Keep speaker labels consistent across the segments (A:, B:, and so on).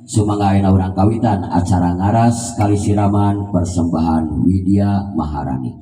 A: Sumangga ayeuna urang kawitan acara ngaras kali siraman persembahan Widya Maharani.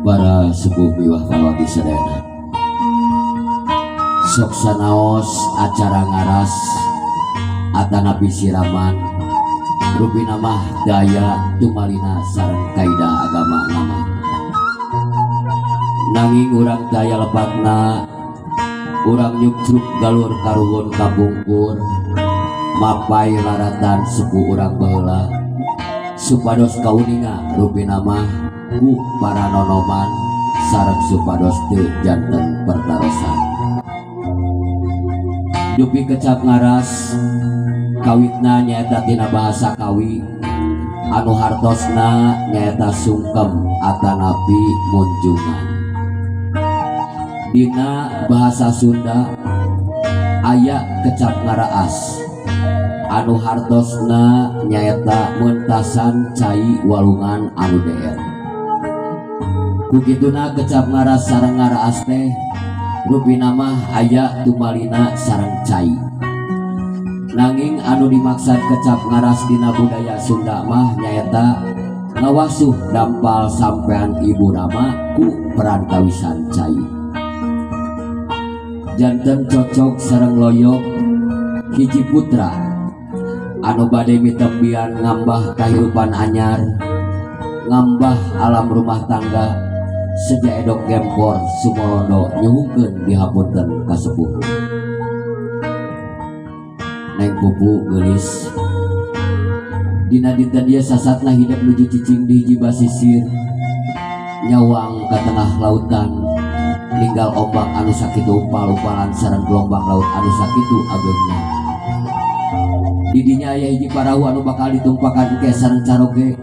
A: Para sepuh miwah palawati sadayana, sok sanaos acara ngaras atanapi siraman rupina mah daya tumalina sareng kaidah agama nama. Nanging urang daya lepatna urang nyukcruk galur karuhun kapungkur mapai laratan sepuh urang baheula supados kauninga rupina mah ku para nonoman sareng supados teu janten pertarosan. Dupi kecap ngaras kawitna nyaeta tina bahasa kawi anu hartosna nyaeta sungkem atanapi munjungan. Dina bahasa Sunda aya kecap ngaraas anu hartosna nyaeta mentasan cai walungan anu deer. Kukituna kecap ngaras sareng ngaraas teh rupina mah aya tumalina sareng cai. Nanging anu dimaksad kecap ngaras dina budaya Sunda mah nyaeta ngawasuh dampal sampean ibu rama ku perantawisan cai. Janten cocok sareng loyok hiji putra anu bade mitembian ngambah kahirupan anyar, ngambah alam rumah tangga sejak edok gempor sumolondo nyuhungkeun dihapunten kasepuh. Neng Pupu geulis dina dinten ieu sasatna hidup nuju cicing di hiji basisir nyawang ka tengah lautan ninggal ombak anu sakitu upal-upalan sareng gelombang laut anu sakitu ageungna. Di dinya aya hiji parahu anu bakal ditumpakan ke sareng caroge.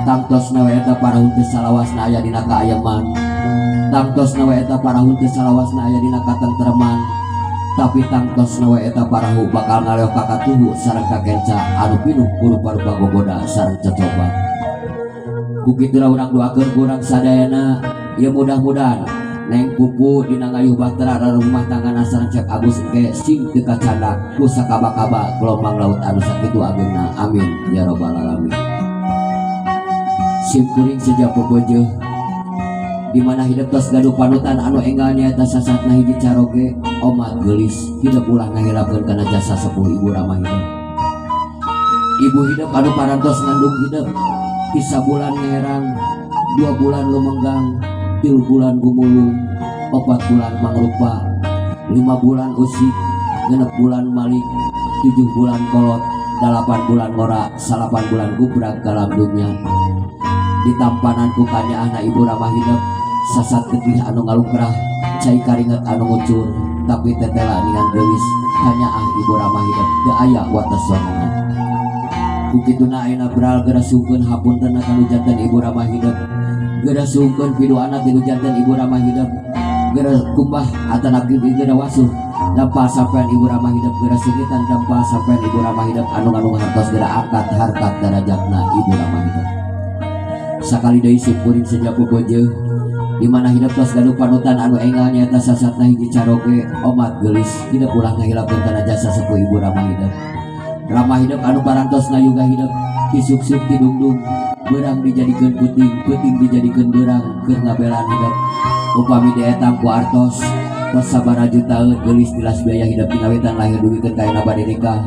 A: Tangtosna we eta parahu teu salawasna aya dina kaayeman, tangtosna we eta parahu teu salawasna aya dina katentreman, tapi tangtosna we eta parahu bakal ngaleoh ka katuhu sareng kakenca anu pinuh ku rupa-rupa gogoda sareng cocoba. Ku kituna urang doakeun ku urang sadayana ieu mudah-mudahan Neng Pupu dina ngayuh bahtera rumah tanggana sareng Cep Agus engke sing teu kacandak ku sakaba-kaba gelombang laut anu sakitu ageungna. Amin ya rabbal alamin. Sim kuring sejak pepeujeuh di mana hidup tos gaduh panutan anu enggal nyaeta sasatna hiji caroge omat geulis hidup ulah ngahilapkeun kana jasa sepuh ibu ramah hidup. Ibu hidup anu parantos ngandung hidup ti sabulan ngeherang, 2 bulan lumenggang, 3 bulan gumulung, 4 bulan mangrupa, 5 bulan usik, 6 bulan malik, 7 bulan kolot, 8 bulan ngora, 9 bulan gubrak dalam dunia. Ditampanan ku kanyaahna ibu Rama hidep, sasat getih anu ngalungkrah, cai karinget anu ngucur, tapi tetela ningan geulis kanyaah ibu Rama hidep teu aya wates wanana. Ku kituna ayeuna Bral geura sungkeun hapuntenna ka nu janten ibu Rama hidep, geura sungkeun piduana ti nu janten ibu Rama hidep, geura kumbah atanapi geura wasuh dampal sampean ibu Rama hidep, geura singitan dampal sampean ibu Rama hidep anu ngandung hartos geura angkat harkat darajatna ibu Rama hidep. Sakali deui simkuring sejak bebeujeung di mana hidep tos gaduh panutan anu enggal nyaeta sasatna hiji caroge omat geulis hidep ulah ngahilapkeun kana jasa sepuh ibu Rama hidep. Rama hidep anu parantos ngayuga hidep tisuk-suk tidungdung beurang dijadikeun peuting, peuting dijadikeun beurang keur ngabelaan hidep. Upami dietang ku artos tos sabaraha jutaeun geulis tilas biaya hidep tingawitan lahir dugikeun ka ayeuna bade nikah.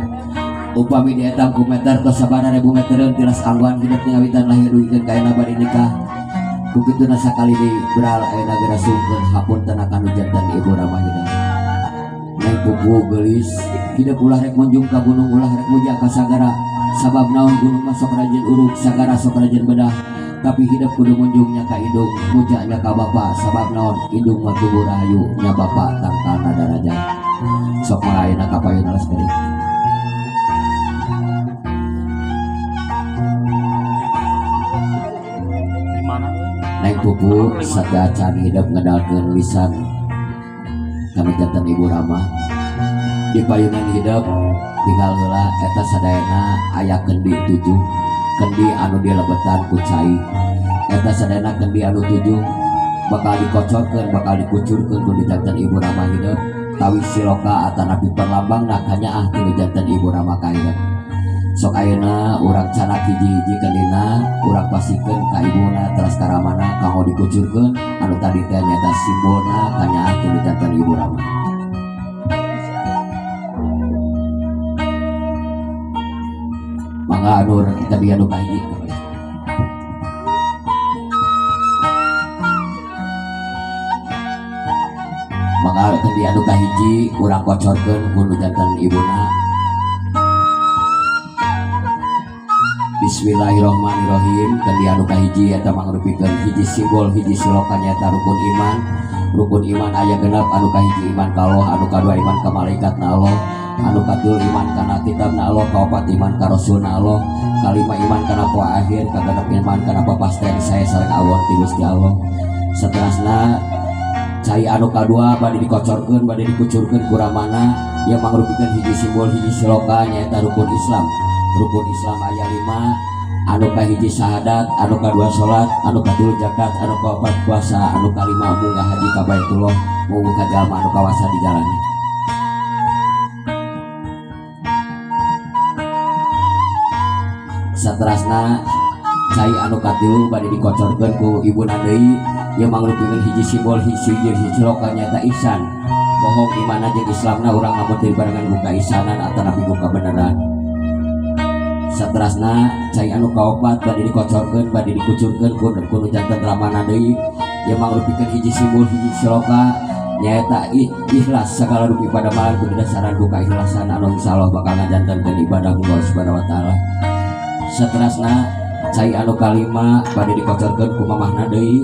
A: Upami dietang ku meter tos sabaraha ribu metereun tilas angguan hidep tingawitan lahir dugikeun ka ayeuna bade nikah. Ku kituna sakali deui Bral ayeuna geura sungkeun hapuntenna ka nu janten ibu Rama hidep. Neng pupu geulis hidep ulah rek munjung ka gunung, ulah rek muja ka sagara, sabab naon gunung mah sok rajin urug, sagara sok rajin bedah, tapi hidep kudu munjungnya ka indung, mujanya ka bapa, sabab naon indung mah tubuh rahayu nya bapa tangkalna darajat. Sok mah ayeuna ka payun alas geuning. Neng pupu sadacan hidep ngedalkeun lisan kami janten ibu Rama di payunan hidep tinggal heula eta sadayana aya kendi 7 kendi anu dilebetan ku cai eta sadayana kendi anu 7 bakal dikocorkeun bakal dikucurkeun ku janten ibu Rama hidep tawi siloka atanapi perlambangna kanyaah ti janten ibu Rama ka hidep. Sok ayeuna urang canak hiji-hiji kendina urang pasikeun ka ibuna teras ka ramana kanggo dikucurkeun anu tadi teh nyaeta simbolna kanyaah ti janten ibu Rama. Mangga anu tadi anu kahiji. Mangga tadi anu kahiji urang kocorkeun ku nu janten ibuna. Bismillahirrahmanirrahim. Kendi anu kahiji eta mangrupikeun hiji simbol hiji siloka nyaeta rukun iman. Rukun iman aya genep, anu kahiji iman ka Allah, anu kadua iman ka malaikat na Allah, anu katilu iman kana kitab na Allah, kaopat iman ka rasul na Allah, kalima iman kana poe akhir, kagenep iman kana papasten saya sareng awon ti Gusti Allah. Saterasna cai anu kadua bade dikocorkeun bade dikucurkeun ku ramana yang mangrupikeun hiji simbol hiji siloka nyaeta rukun Islam. Rukun Islam aya 5, anu kahiji syahadat, anu kadua salat, anu katilu zakat, anu kaopat puasa, anu kalima munggah haji ka Baitullah, munggah ka jalma anu kawasa dijalani. Saterasna cai anu katilu bade dikocorkeun ku ibuna deui ieu mangrupikeun hiji simbol hiji siloka nyaeta ihsan. Bohong imana jeung Islamna urang lamun teu dibarengan ku kaisanan atanapi ku kabeneran. Saterasna cai anu kaopat bade dikocorkeun bade dikucurkeun ku nu janten ramana deui ieu mangrupikeun hiji simbol hiji siloka nyaeta ikhlas sagala rupi padamalan ku didasaran ku kaikhlasan anu insyaallah bakal ngajantenkeun ibadah Allah Subhanahu wa taala. Saterasna cai anu kalima bade dikocorkeun ku mamahna deui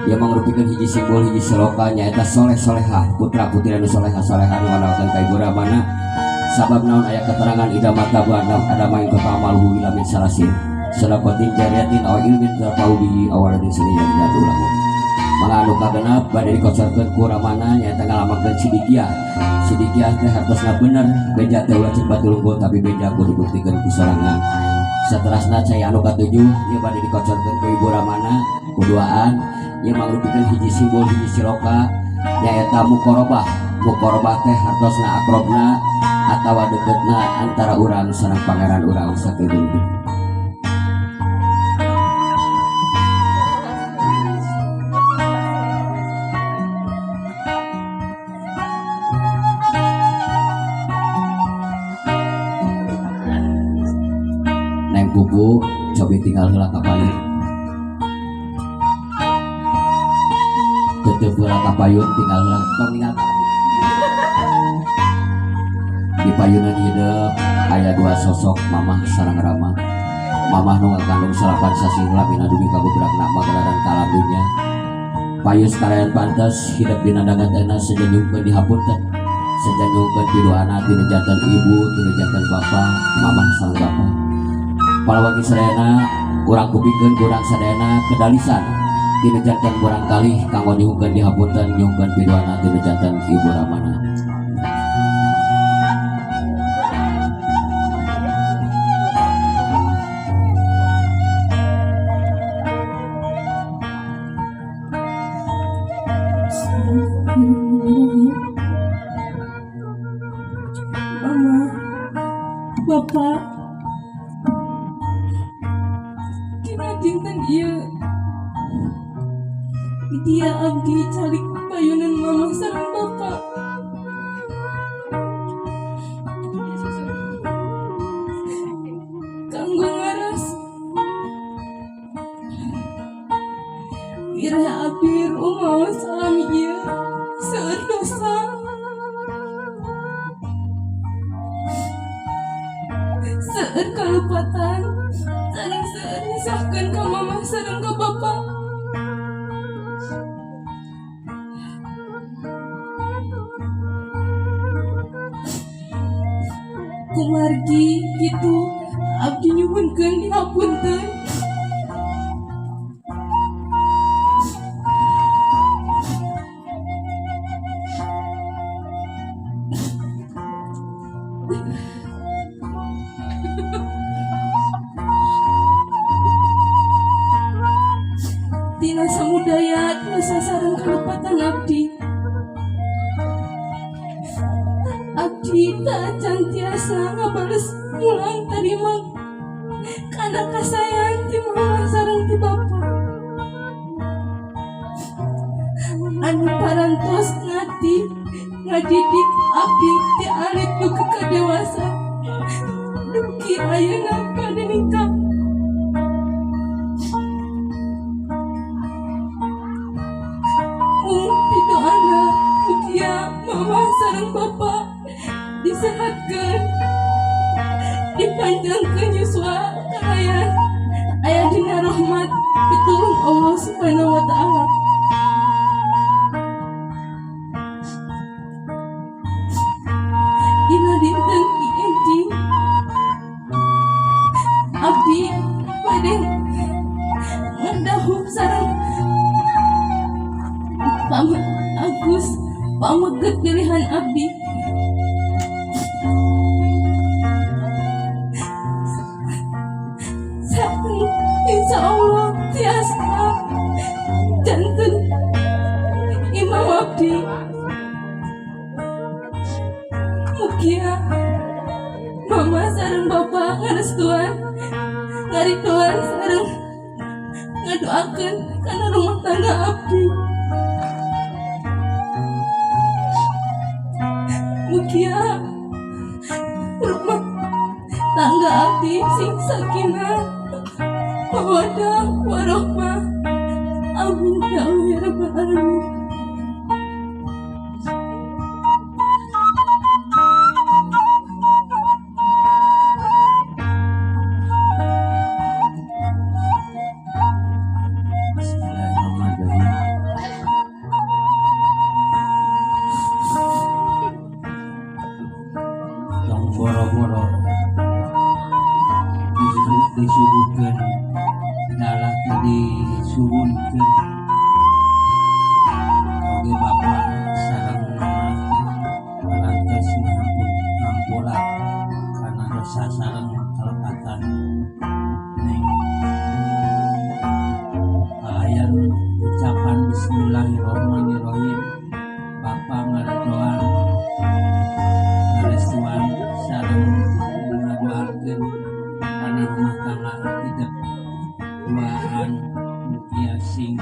A: ieu mangrupikeun hiji simbol hiji siloka nyaeta soleh solehah putra putri anu soleha soleha nu nganaokeun ka ibu ramana. Sabab naon aya keterangan ida mata buana ada main kota maluhu ila min salasin sedaqatin jariyatin aw ilmin tarfa'u bihi aw waladin salihin yad'u lahu. Mangga anu kagenep bade dikocorkeun ku ramana nyaeta ngalamangkeun sidikiah. Sidikiah teh hartosna bener beja teh ulah cek batur unggul tapi beja kudu dibuktikeun ku sorangan. Saterasna cai anu katujuh ieu bade dikocorkeun ku ibu ramana kuduaan ieu mangrupikeun hiji simbol hiji siloka nyaeta muqarabah. Muqarabah teh hartosna akrobna atawa deketna antara urang sareng pangeran urang sakedeung. Neng pupu cobi tinggal heula ka payun. Tetep heula ka payun tinggal heula tong ninggal ka abdi. Di payunan hidup aya dua sosok, mamah sareng rama. Mamah nu ngakandung 9 sasih lamina dugi ka gubrakna magelaran ka alam dunya. Payus kalayan pantes hidup dina dangat enak seja nyungkeun dihapunten, seja nyungkeun piduana tinu janten ibu, tinu janten bapa, mamah sareng bapa. Palawargi sadayana urang kupingkeun kurang sadayana kedalisan tinu janten murang kalih kanggo nyungkeun dihapunten, nyungkeun piduana tinu janten ibu ramana.
B: Mama, Bapak, dina dinten ieu dia abdi calik payunan mama sareng bapak. Kanggo ngaras wirah abdi rumaos salami ieu seueur dosa, seueur kalupatan, sareng seueur nyusahkeun ka mama sareng ka bapak. Kumargi kitu abdi nyuhunkeun dihapunten. Tina samudaya dosa sareng kalupatan abdi, abdi tacan tiasa ngabales mulang tarima kana kasayan ti mama sareng ti bapa anu parantos ngati ngadidik abdi ti alit dugi ka dewasa dugi ayeuna bade nikah. Mung pidoana mugia mama sareng bapa disehatkeun, dipanjangkeun yuswa kahayan, aya dina rahmat pitulung Allah Subhanahu wa taala. Dina dinten ieu abdi bade ngadahub sareng Pak Agus pameget pilihan abdi. Insya Allah tiasa janten imam abdi. Mugia mama sareng bapak ngarestuan, ngaridoan sareng ngadoakeun kana rumah tangga abdi. Mugia rumah tangga abdi sing sakinah, mawaddah, warahmah. Amin ya Allah ya rabbal alamin.
A: Bismillahirrahmanirrahim.
C: Tong boro-boro disuguhkeun dalah teh disuhunkeun oge bapa sareng mama parantos ngampura kana dosa sareng kalepatan neng. Kalayan ucapan bismillahirrahmanirrahim, bapa ngaredoan, ngarestuan sareng ngadoakeun kana rumah tangga hidup duaan, mugia sing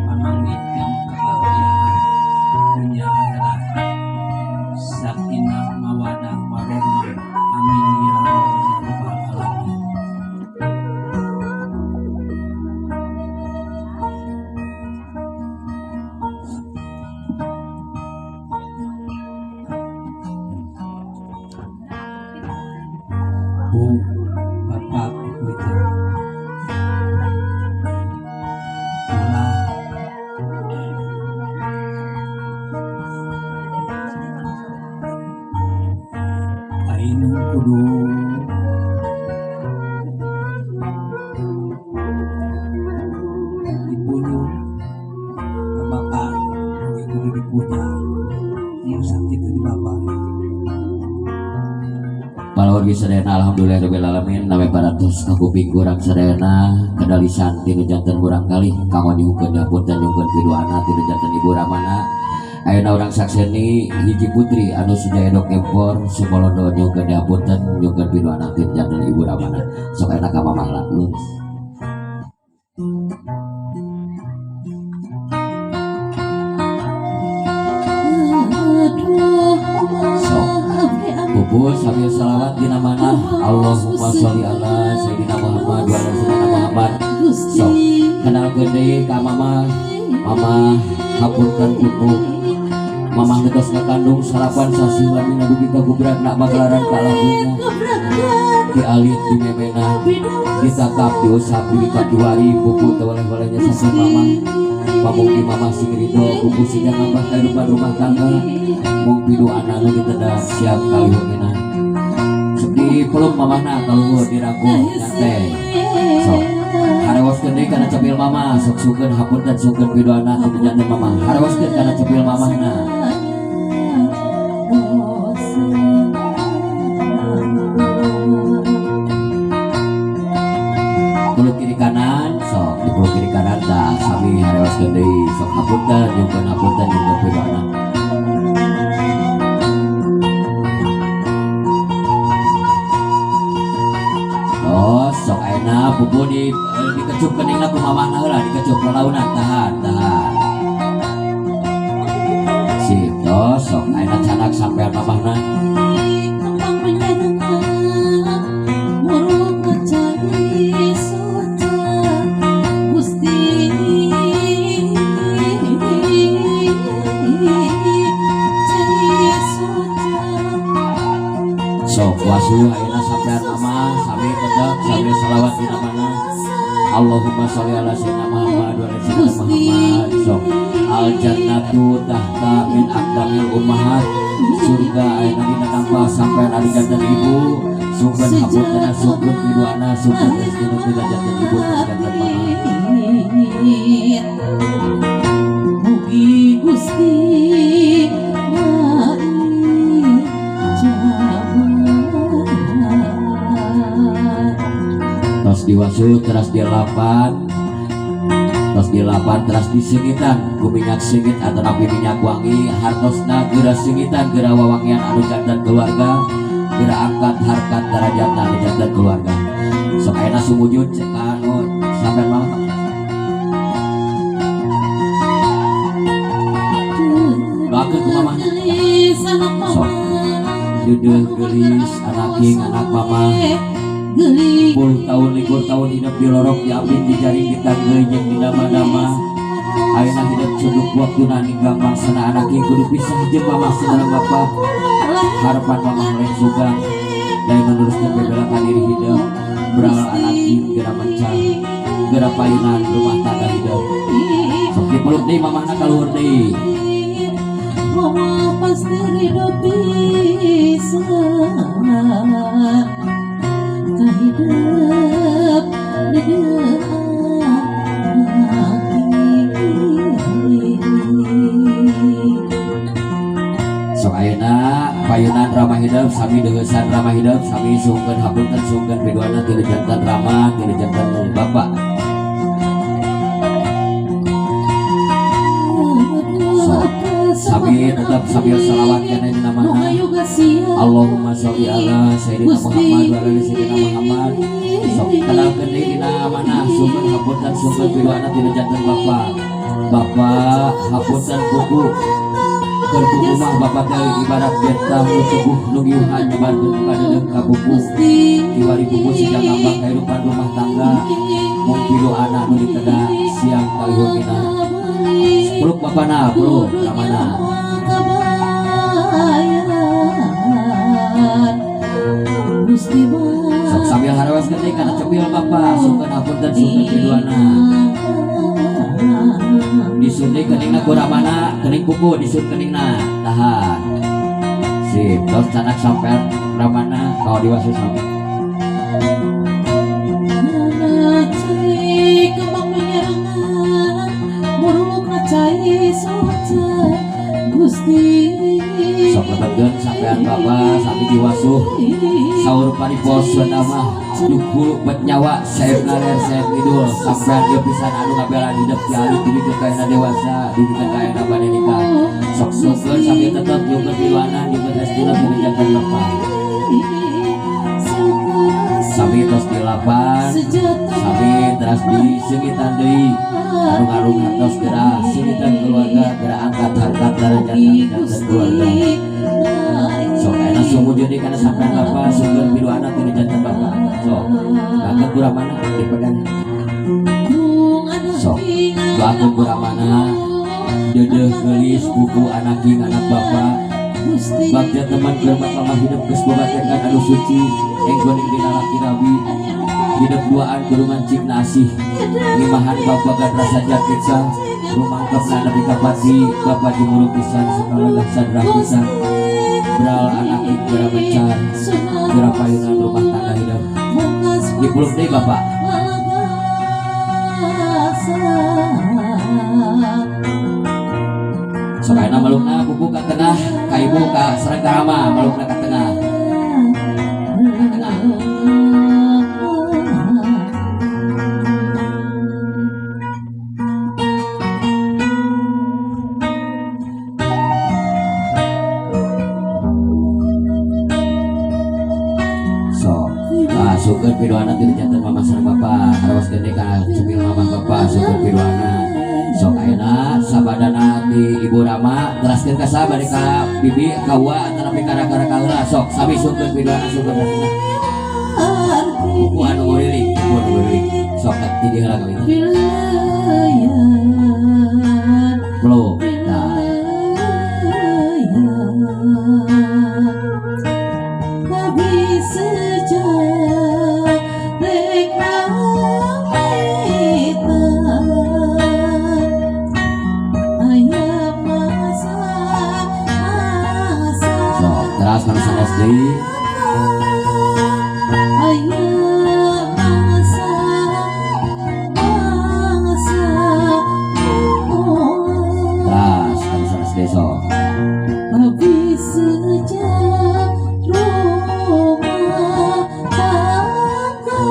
C: pamanggihkeun kebahagiaan dunia akhirat, sakinah, mawadah, warahmah. Amin ya rabbal alamin. Ibu, bapak, ibu itu. Ulah aing kudu dibunuh, bapak kudu dipuja, nu sakit di bapak.
A: Palawargi sadayana, alhamdulillah rabbil alamin, nami parantos kakuping kurang sadayana kedalisan tinu janten murang kali kanggo nyuhunkeun hapunten, nyuhunkeun piduana tinu janten ibu ramana. Ayeuna urang sakseni hiji putri anu sudah edok gempor sumolondo nyuhunkeun hapunten, nyuhunkeun piduana tinu janten ibu ramana. Sok enak ka mamah lah lurus.
B: Aduh.
A: Sok. Pupu sambil salawat dina mana, Allahumma sholli ala sayyidina Muhammad wa ala sayyidina Muhammad. Sok kenalkeun deui ka mama. Mama, hapunten pupu, mama geus ngakandung 9 sasih lamina dugi ka gubrak nak magelaran ka lagunya, dialit, dimemena, ditatap, diusap, diwikat, diwari. Pupu teu oleh-olehnya sasih mama. Pamugi mama sing ridho, pupu sing nambah kehidupan rumah tangga, mung piduana nu diteda siap kaliwengina. Sok dipeluk mamahna kaluhur, dirangkul nyantai. Sok harewoskeun deui kana cepil mama. Sok sungkeun hapunten, sungkeun piduana teu janten mama. Harewoskeun kana cepil mamahna. Peluk kiri kanan, sok dipeluk kiri kanan dah, sami harewoskeun deui. Sok hapunten, nyungkeun hapunten, nyungkeun piduana. Oh, sok ayeuna pupu dikecup keningna ku mamahna heula, dikecup lalaunan, tahan, tahan. Sip, tos, sok ayeuna canak sampean mamahna.
B: Kembang menyenangkan muruk cai soca Gusti cai soca.
A: Sok wasu ayeuna sampean mama, sami tetep sambil salawat dina mana, Allahumma sholli ala sayyidina Muhammad wa ala sayyidina Muhammad. Sok al jannatu tahta min aqdamil ummahat, surga ayeuna dina nambah sampean ari janten ibu. Sungkeun hapunten, sungkeun piduana, sungkeun rezeki dina janten ibu dan janten mama.
B: Mugi Gusti ngaijabahan.
A: Tos diwasu, teras dilapan, tos dilapan, teras diseungitan ku minyak seungit atau napi minyak wangi. Hartosna geura seungitan, geura wawangian anu janten keluarga, geura angkat harkat darajatna anu janten keluarga. Sok ayeuna sumujud cek anu sampean mama. Doakeun ku mamahna.
B: Geulis anak
A: Sok.
B: mama.
A: Deudeuh geulis anak king, anak mama.
B: Geulis.
A: 10 tahun, 21 tahun hidup di lorok, diapit, dijaring, ditanggeuy jeung didama-dama. Ayeuna hidup cunduk waktuna ninggang mangsana anak king kudu pisah jeung mama saudara bapak. Harapan mama lain sugan lain meneruskan bebelakan diri hidup beral anak king geura mencang, geura payunan rumah tangga hidup. Sok dipeluk deui mamahna kaluhur deui.
B: Mama pasti ridho pisan kahidep deudeuh anak king.
A: Sok ayeuna payunan ramah hidup, sami deuheusan ramah hidup, sami sungkeun hapunten, sungkeun piduana ti janten rama, ti janten bapak. Sok sami tetap sambil salawat kana dina mana, Allahumma sholli ala sayyidina Muhammad wa ala sayyidina Muhammad. Sok kenalkeun deui dina mana, sungkeun hapunten, sungkeun piduana ti janten bapak. Bapak, hapunten buku keur buku mah bapak teh ibarat bentang nu teguh, nu ngiuhan nyebarkeun ka deudeuh ka buku. Kiwari buku sejak ngambang kehidupan rumah tangga, mung piduana nu diteda siang kaliwengina. Peluk bapana, peluk ramana. kana cepil Bapak, sungkeun hapunten, sungkeun piduana. Disun deui keningna ku ramana, kening kuku disun keningna. Tahan. Sip, tos canak sampean ramana kalau diwasu sampean.
D: Cai kembang menyerangan murulukna cai soca Gusti.
A: Sok lebetkeun sampean Bapak sami diwasuh. Saur paripos Sunda mah dukulu bet nyawa saep ngaler saep ngidul. Sampean ieu pisan anu ngabelaan hidup ti alit dugi ka kaena dewasa, dugi ka kaena bade nikah. Sok sungkeun sambil tetep nyungkeun piduana, nyungkeun restuna kebijakan Bapak. Sami tos dilapan, sami teras diseungitan deui. Arung-arung hartos geura seungitan keluarga, geura angkat harkat darajat janten keluarga. Sok ayeuna sumujud deui kana sampean Bapak, sungkeun piduana ti janten Bapak. Sok angkat ku ramana dipegang. Sok doakeun ku ramana deudeuh geulis buku anak king anak Bapak. Bagja teman keur lama hidup geus boga tekad anu suci enggoning dina laki rabi hidup duaan kudu mancing asih ngimahan bapak gandra sajat kitsa rumangkepna nepi ka pati. Bapak jumuru pisan sakalalah sadrah pisan bral anak ing geura mencar geura payunan rumah tangga hidup dipeluk deui Bapak. Sok ayeuna melukna buku ka tengah ka ibu ka sareng ka rama, melukna ka tengah, ka tengah. Sok nah sungkeun piduana ti janten mama sareng bapak, arawaskeun deui ka cemil mama bapak, sungkeun piduana. Sok ayeuna sabadana ti ibu rama teraskeun ka saha, bade ka bibi, ka uwa, atanapi ka raka-raka heula. Sok sami sungkeun piduana, sungkeun ka tengah buku anu ngurilik, buku anu ngurilik. Sok ti dieu heula kali peluk. Nah,
D: Habis sejak rek pamitan aya masa masa
A: Sok teras kana sanes deui.
D: Aya masa masa.
A: Teras kana sanes deui sok.
D: Habis sejak rumah tangga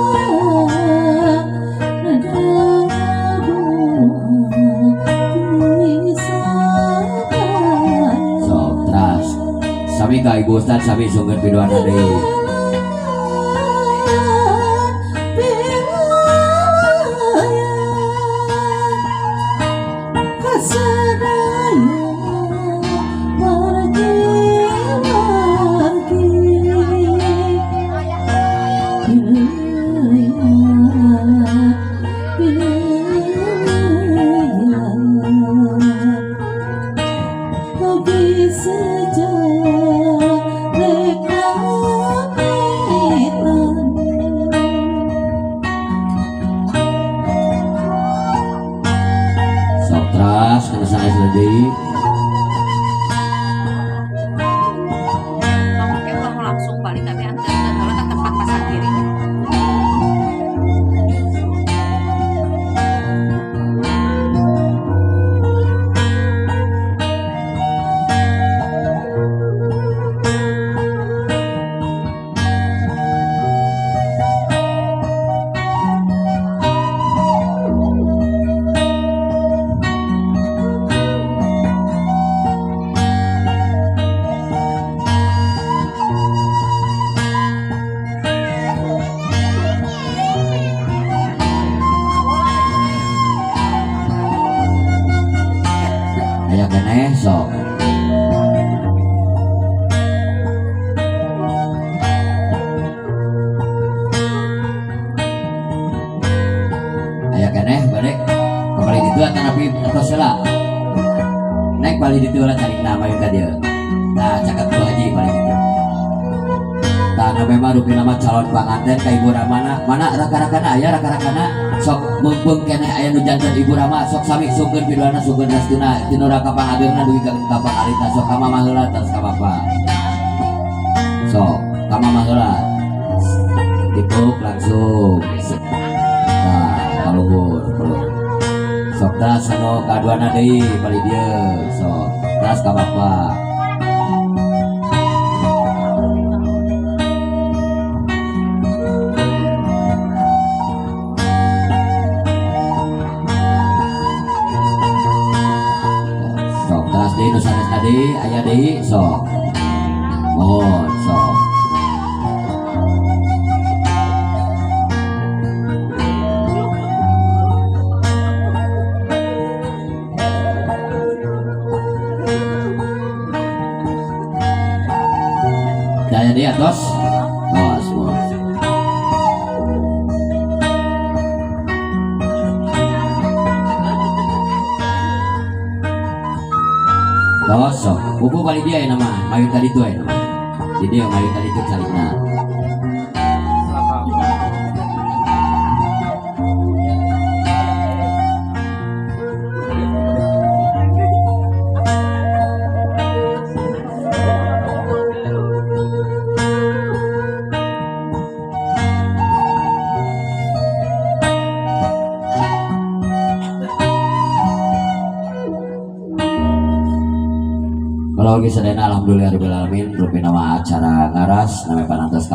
D: nada doa.
A: Sok teras sami ka ibu ustad, sami sungkeun piduana deui.
D: Sejak rek pamitan.
A: Sok teras kana sanes deui.
E: Oke, ulah mau langsung balik tapi anteurkeun heula ka tempat pasang diri.
A: Namanya mah rupina mah calon panganten ka Ibu Ramana. Mana raka-rakana, aya raka-rakana? Sok, mumpung keneh aya nu janten Ibu Rama, sok sami sungkeun piduana, sungkeun restuna ti nu raka pangageungna dugi ka pangalitna. Sok ka mama heula, terus ka bapa. Sok ka mama heula. Dipuk langsung. Nah, kaluhur, kaluhur. Sok teras anu kaduana deui bali dieu. Sok teras ka bapa. Sok teras deui nu sanesna deui, aya deui, sok. Mohon sok. Daya deui atos. Tos, mohon. Tos, sok. Pupu balik dia ya nama, mayu tadi tuh ya nama. Di dia mayu tadi tuh salina. Kalau lagi sadayana, alhamdulillah rabbil alamin, rupina mah acara ngaras namanya panantos.